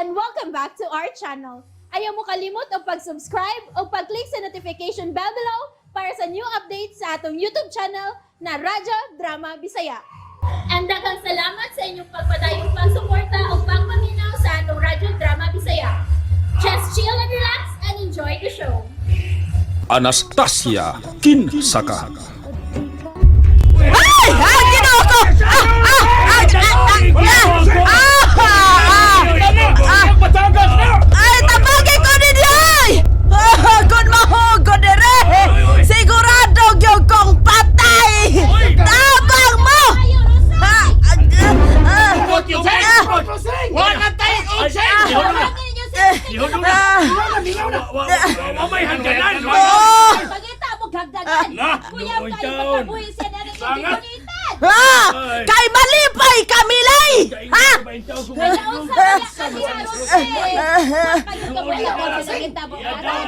And welcome back to our channel. Ayaw mo kalimot og pag-subscribe o pag-click sa notification bell below para sa new updates sa atong YouTube channel na Radyo Drama Bisaya. And daghang salamat sa inyong pagpadayong pagsuporta o pagpaminaw sa atong Radyo Drama Bisaya. Just chill and relax and enjoy the show. Anastasia Kinsaka. Ay! Ay, Ginoo ko! Ah! Ah! Ah! Ah! Ah! Ah! Ah! Ay, tabagay ko ninyo! Ay! Ah, kung mahugo dire! Sigurado gyud kong patay! Tabang mo! Ah, ah, ah, ah, oh! Pagita mo gagdagan. Kuya, kayo pagkabuhi siya na rin yung gigunitan. Ah! Kay malipay kamilay! Ha? Kaya unsa kaya ka diha, Rose? Pagkabuhi ako sa gitabo karon.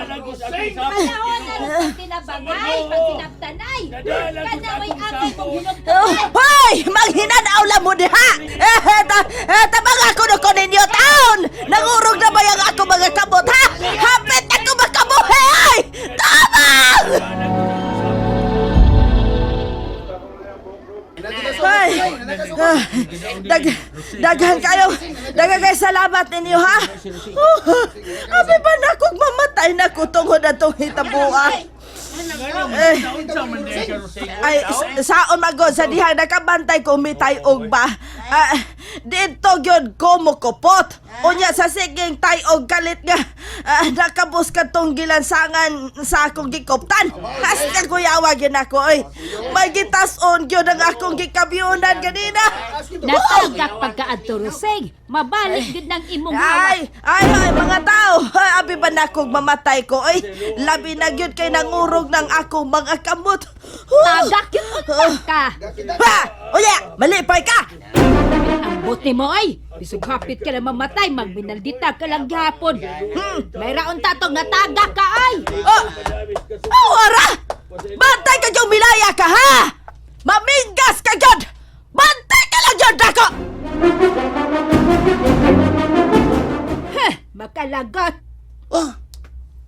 Panahon na rin pag tinabangay, pag tinabtanay. Kana may angay mong Oh, hinugtanay. hoy! Manghinanaw lang mo diha! Eh, tabang ako na ko ninyo taon! Nangurog na ba yung ako mga kamot, ha? Hapit ako makabuhi! Ay! Tabang! Ay! Ah, daghan kayo! Daghan kayo salamat ninyo, ha? Oh, abi ba na kung mamatay na ko tungod na itong hitabuan? Eh, ay, saon magod sa dihang nakabantay ko mitayog ba? Ah, dito gyud ko mukupot. Unya sa siging tayog kalit nga nakabos ka tong gilansangan sa akong gikoptan. Hasta kuyawa gyud ako oy. May gitason gyud ang akong gikabyunan ganina. Natagak pagkaadto, Roseng. Mabalik gid ng imong hawa. Ay, ay, ay, mga tao. Ay, abi ba na kong mamatay ko? Ay, labi na gyud kay nangurog ng akong mga kamot. Huh. Tagak yun unta ka. Ha! Uya, malipay ka! Ang buti mo ay. Bisag hapit ka na mamatay, magminaldita ka lang gihapon. May raon tatong natagak ka ay. Oh! Oh, ara! Bantay ka yung milaya ka, ha? Maminggas ka gyud! Bantay ka lang gyud nako! Heh, makalagot. Ah!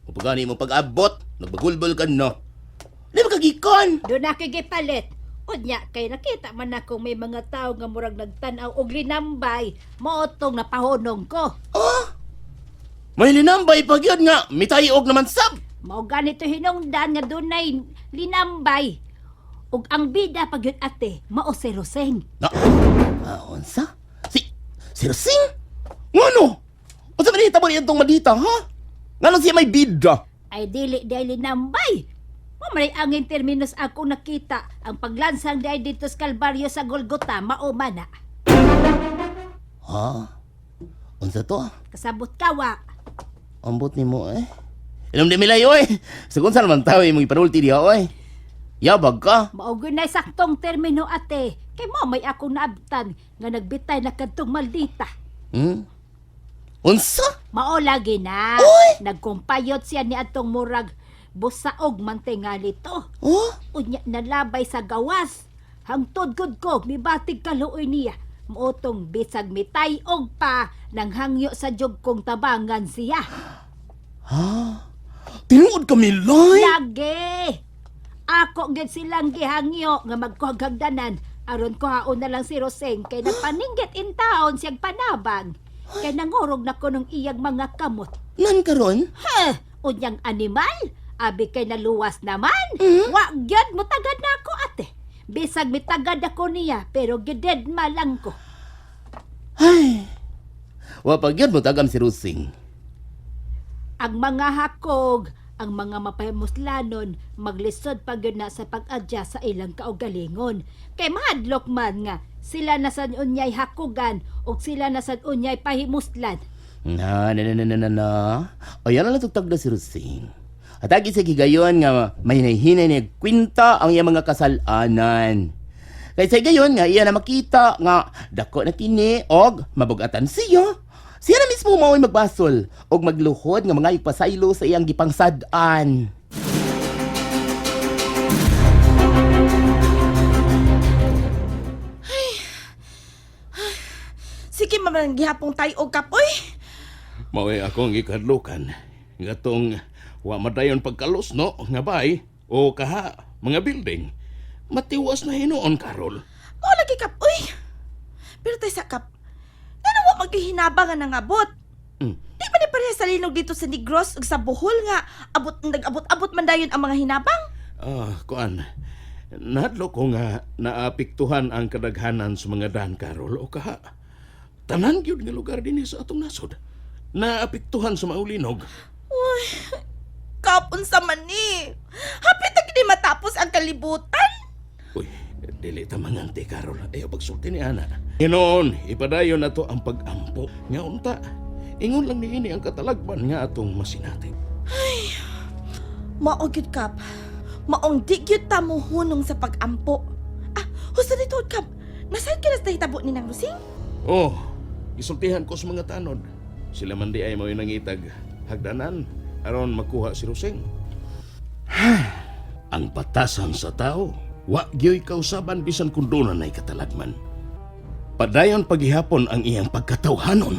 Mapagani mo pag-abot, nagbagulbol ka no. Di ba kagikan? Doon nakigipalit. Unya, kay nakita man ako may mga tao nga murag nagtan-aw og linambay. Maotong napahonong ko. Ah! May linambay pag yun nga, mitayog naman sab. Mao ganito hinungdan nga dunay linambay. Ug ang bida pag yun ate, mao si Roseng. Na, ah, unsa? Si Rosing? Ngano? Unsa man hitabo niya itong madita, ha? Ngano siya may bida? Ay dili dahil linambay. Mamalay ang terminos ako nakita ang paglansang dahil dito sa Kalbaryo sa Golgota mao man na. Ha? Unsa to? Kasabot ka wa. Ambot nimo eh. Inom di milay oy. Sa kung saan man tao imong ipanulti diha oy. Yabag ka. Mao gyud nay saktong termino ate. Kay mo may akong naabtan nga nagbitay na kadtong maldita. Unsa? Mao lagi na. Uy! Nagkumpayot siya ni atong murag busaog man tingali to. Oh? Unya nalabay sa gawas. Hangtod gud ko mibatig kaluoy niya. Mootong bisag mitayog pa nang hangyo sa jug kong tabangan siya. Ha? Tinuod ka milay? Lagi! Ako gid silang gihangyo nga magkuhagdanan aron kuhaon na lang si Roseng kay nagpaninggit in taon siyang panabang. Kay nangurog na ko nung iyang mga kamot. Nan karon? Heh, unyang animal, abi kay naluwas naman. Wa gyud mutagad na ako ate. Bisag mitagad ako niya pero gided malang ko. Ay. Wa pag yun mo tagam si Rusing. Ang mga hakog, ang mga mapahimuslanon, maglisod pa gyud na sa pag-adya sa ilang kaugalingon. Kay mahadlok man nga sila na sa unyay hakugan ug sila na sa unyay pahimuslan. Na, na, na, na, na, na, na. Ayan na lang tugtag na si Rusing. At agi sa gigayon nga may hinay niya kwinta ang iyang mga kasalanan. Kay sa gayon nga iya na makita nga dako na kini og mabugatan siya. Siya na mismo mao'y magbasol og magluhod nga mga pasaylo sa iyang gipangsad-an. Sige, mamang gihapong tayog kapoy. Mao'y akong gikadlukan nga tong wa madayon pagkalos no nga bay o kaha mga building. Matiwas na hinuon, Karol. Mao lagi, Kap. Uy! Pero tay sa Kap, ngano wa maghihinabang nga nangabot? Di ba ni pareha sa linog dito sa Negros ug sa Bohol nga abot nag-abot-abot man dayon ang mga hinabang? Ah, kuan. Nahadlok ko nga naapektuhan ang kadaghanan sa mga daan, Karol, o kaha. Tanan gyud nga lugar dinhi sa atong nasod. Naapektuhan sa maulinog. Uy, Kap, unsa man ni? Hapit na gini matapos ang kalibutan. Uy, dili ta mangante, Karol. Ayaw pagsulti ni Ana. Hinoon, ipadayon na to ang pag-ampo. Nga unta, ingon lang niini ang katalagman nga atong masinati. Mao gyud, Kap. Maong di gyud ta mohunong sa pag-ampo. Ah, husto dito, Kap. Nasaan ka na sa hitabo ni Nang Rusing? Oh, gisultihan ko sa mga tanod. Sila man di ay mao'y nangitag hagdanan aron makuha si Roseng. Ang batasan sa tao, wa gyoy kausaban bisan kung doon na katalagman. Padayon paghihapon ang iyang pagkatawhanon.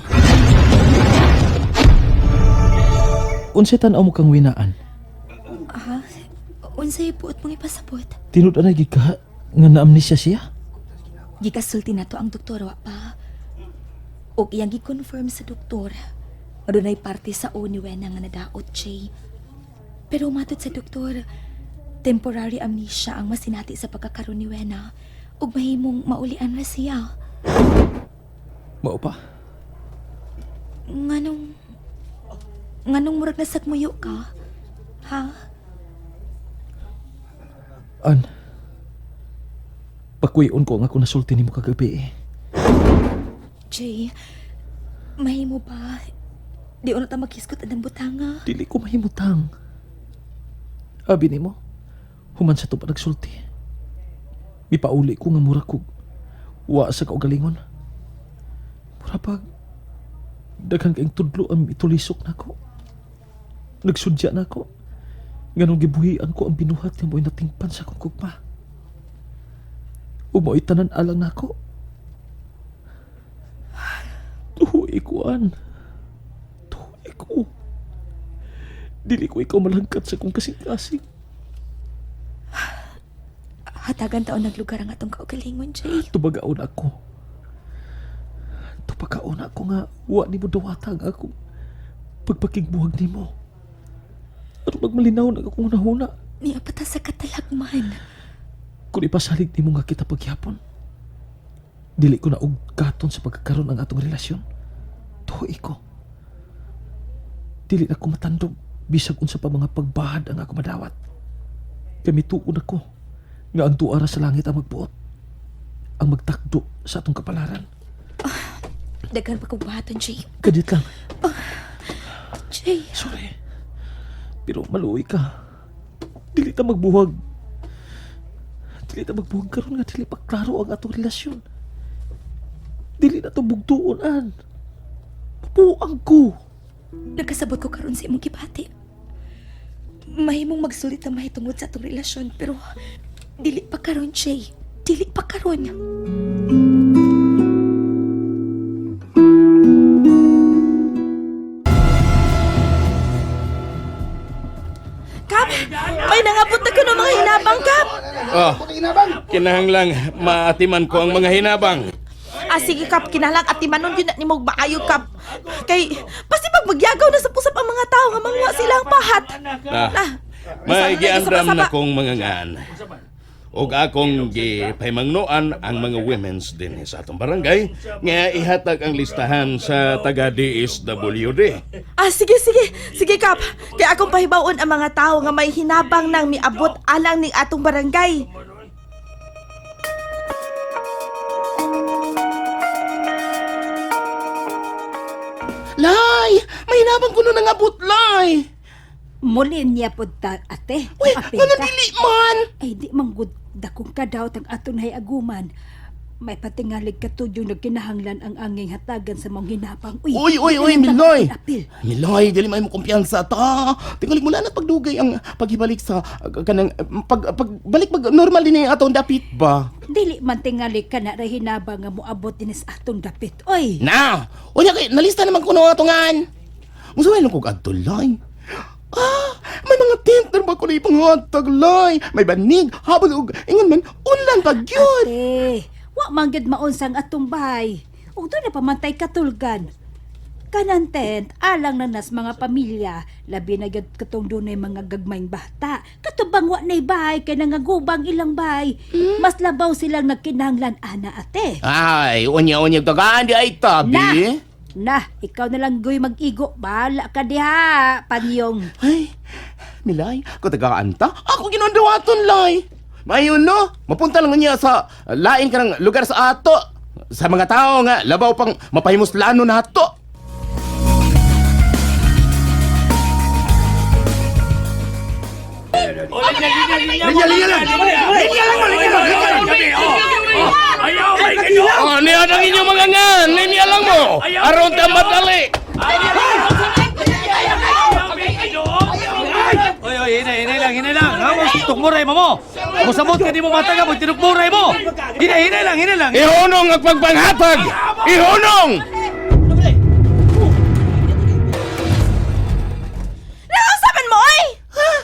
Unsay tan-aw mo kang winaan? Ha? Unsay buot mong ipasabot? Tinud-anay gid ka nga naamnesia siya? Gikasulti na to ang doktor wa pa. Ug iyang gi-confirm sa doktor nga dunay parte sa o ni Wena nga nadaot, Jay. Pero matod sa doktor, temporary amnesia ang masinati sa pagkakaroon ni Wena ug mahimong maulian ra siya. Mao pa. Nganong murag nasagmuyo ka? Ha? An. Pakuyon ko ang ako nasulti nimo kagabi eh. Jay, mahimo ba? Di una ta maghisgot ang butanga. Dili ko mahimutang. Abi nimo, human sa to pa nagsulti. Mipauli ko nga mura kog wa sa kaugalingon. Mura pag daghan kaayong tudlo ang itulisok nako. Nagsudya nako. Nganong gibuhian ko ang binuhat nga mo'y natingpan sa akong gugma. Ug mo'y tanan alang nako. Tuhoy ko, an. Tuhoy ko. Dili ko ikaw malangkat sa kong kasing-kasing. Hatagan taon naglugar ang atong kaugalingon, Jay. Tubagaon ako. Tubagaon ako nga wa nimo dawata ang akong pagpakigbuhag nimo. Aron magmalinaw na akong hunahuna. Niya pa ta sa katalagman. Kung ipasalig nimo nga kita pagyapon, dili ko na og katon sa pagkakaroon ang atong relasyon. Tuhoy ko. Dili na ko matandog bisag unsa pa mga pagbahad ang ako madawat. Kay mituon ako nga ang tuara sa langit ang magbuot, ang magtakdo sa atong kapalaran. Daghan pa kong buhaton, Jay. Kadit lang. Jay, Sorry. Pero maluoy ka. Dili ta magbuwag. Dili ta magbuwag karon nga dili pa klaro ang atong relasyon. Dili na to bugtuon an. Mapuang ko. nagkasabot ko karon sa imong gibati. Mahimong magsulit na mahitungod sa atong relasyon, pero dili pa karon, Jay. Dili pa karon. Kap, may nangabot na ko ng mga hinabang, Kap. Oh, kinahanglang maatiman ko ang mga hinabang. Ah, sige, Kap, kinahanglan at timanon yun na nimo maayo, Kap. Kay, basta pag magyagaw na sa pusap ang mga tao nga manguha sila ang pahat. Ah, Ah, may giandam sama-sama. na kong mga ngan. Og akong gipahimangnoan ang mga women's din sa atong barangay nga ihatag ang listahan sa taga DSWD. Ah, sige, sige. Sige, Kap. Kay akong pahibaon ang mga tao nga may hinabang nang miabot alang ning atong barangay. Lay! May hinabang ko nun nangabot, Lay! Muli niya pod ta, ate. Uy, Apil ano ka. dili man? Ay, di manggod dakong kadaot ang aton hay aguman. May patingalig katudyo nagkinahanglan ang anging hatagan sa mong hinabang. Uy, Uy, uy, uy, dili Miloy! Apil. Miloy, dili may mo kumpiyansa ta. Tingalig mula na pagdugay ang paghibalik sa kanang pag pagbalik pag normal din ang atong dapit ba. Dili man tingali ka na ra hinabang nga moabot din sa atong dapit. Uy, Na, unya kay nalista naman kuno atongan. Unsa lang kog adto, lay? Ah, may mga tent na ba ko na ipanghatag, lay? May banig, habol og ingon man unlan pag gyud. Ate, wa man gyud maunsang atong bahay. Ug doon na pamantay katulgan. Kanan tent, alang na nas mga pamilya, labi na gyud katong dunay mga gagmayng bata. Katubang wa nay bahay kay nangagubang ilang bahay. Mas labaw silang nagkinahanglan ana ate. Ay, unya-unya tagaan di ay tabi. Na! Na, ikaw na lang goy mag-igo. Bahala ka diha, panyong. Ay, milay, katagaan ta. Ako ginandawaton, lay. Mayon no, mapunta lang niya sa lain ka ng lugar sa ato. Sa mga tao nga, labaw pang mapahimuslano nato. Linya, linya lang! Linya lang mo, linya lang, linya lang! Oh, niya ang inyong mga ngan! Linya lang mo! Aron ta madali! Oy, oy, hinay, hinay lang, hinay lang. Ha, mo, tukmuray mo mo. Musamot ka di mo mataga mo, tinukmuray mo. Hinay, hinay lang, hinay lang. Ihunong ang pagpanghatag! Ihunong! Nausapan mo, oy!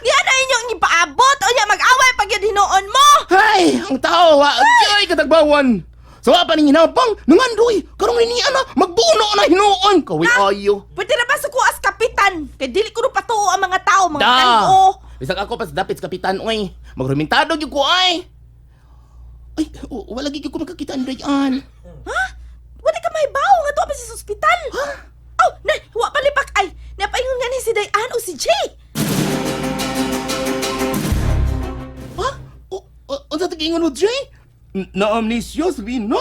Niya na inyong ipaabot o niya mag-away pag yun hinuon mo! Ay, ang tao, ha? Ay, katagbawan! Sa so, pa ning hinabang, nangandoy, karong ni ana, magbuno na hinuon. Kaway ayo. Pwede na ba suko as kapitan? Kay dili ko patuo ang mga tao, mga Da. tao. Bisag ako pas dapit sa kapitan, oy. Magrumentado gyud ko ay. Ay, wala gyud ko makakita ang dayan. Ha? Wala ka may bawo nga tuwa pa siya sa ospital. Ha? Oh, na, wa palipak ay. Napaingon nga ni si Dayan o si Jay. Ha? O, unsa tagingon mo, Jay? Na-amnesia, sabihin, no?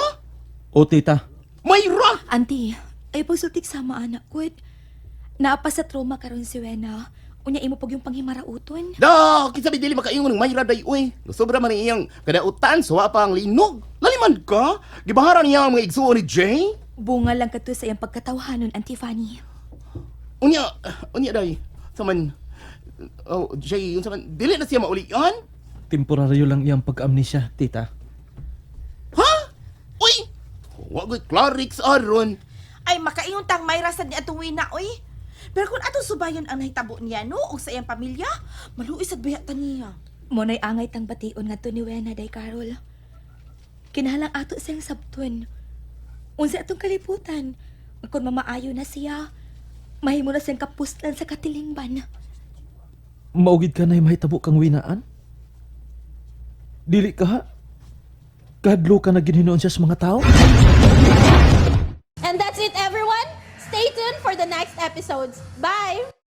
O tita, Mayra! Auntie, ay pagsultik sama anak ko. Naapa sa trauma karon si Wena. Unya imo pag yung panghimarauton. Da, kinsa may dili makaingon ng Mayra day uy. Sobra man ang iyang kadautan, suwa pa ang linog. Laliman ka? Gibaharan niya ang mga igsuon ni Jay? Bunga lang kato sa iyang pagkatawhanon, Auntie Fanny. Unya, unya day. Saman, oh, Jay, unsa man, dili na siya maulian? temporaryo lang iyang pagka-amnesia, tita. Ha? Uy! Wa ko'y Clarix aron. Ay, makaingon tang may rasad ni atong wina, oy. Pero kung atong subayon ang nahitabo niya, no, og sa iyang pamilya, maluoy sad baya ta niya. Monay angay tang bation ngadto ni Wena day Carol. Kinahalang ato siyang sabton. Unsa atong kalibutan? Kung mamaayo na siya, mahimo na siyang kapuslan sa katilingban. Maugid ka na mahitabo kang winaan? Dili ka ha? Kadlo ka na ginhinuon siya sa mga tao? And that's it, everyone. Stay tuned for the next episodes. Bye!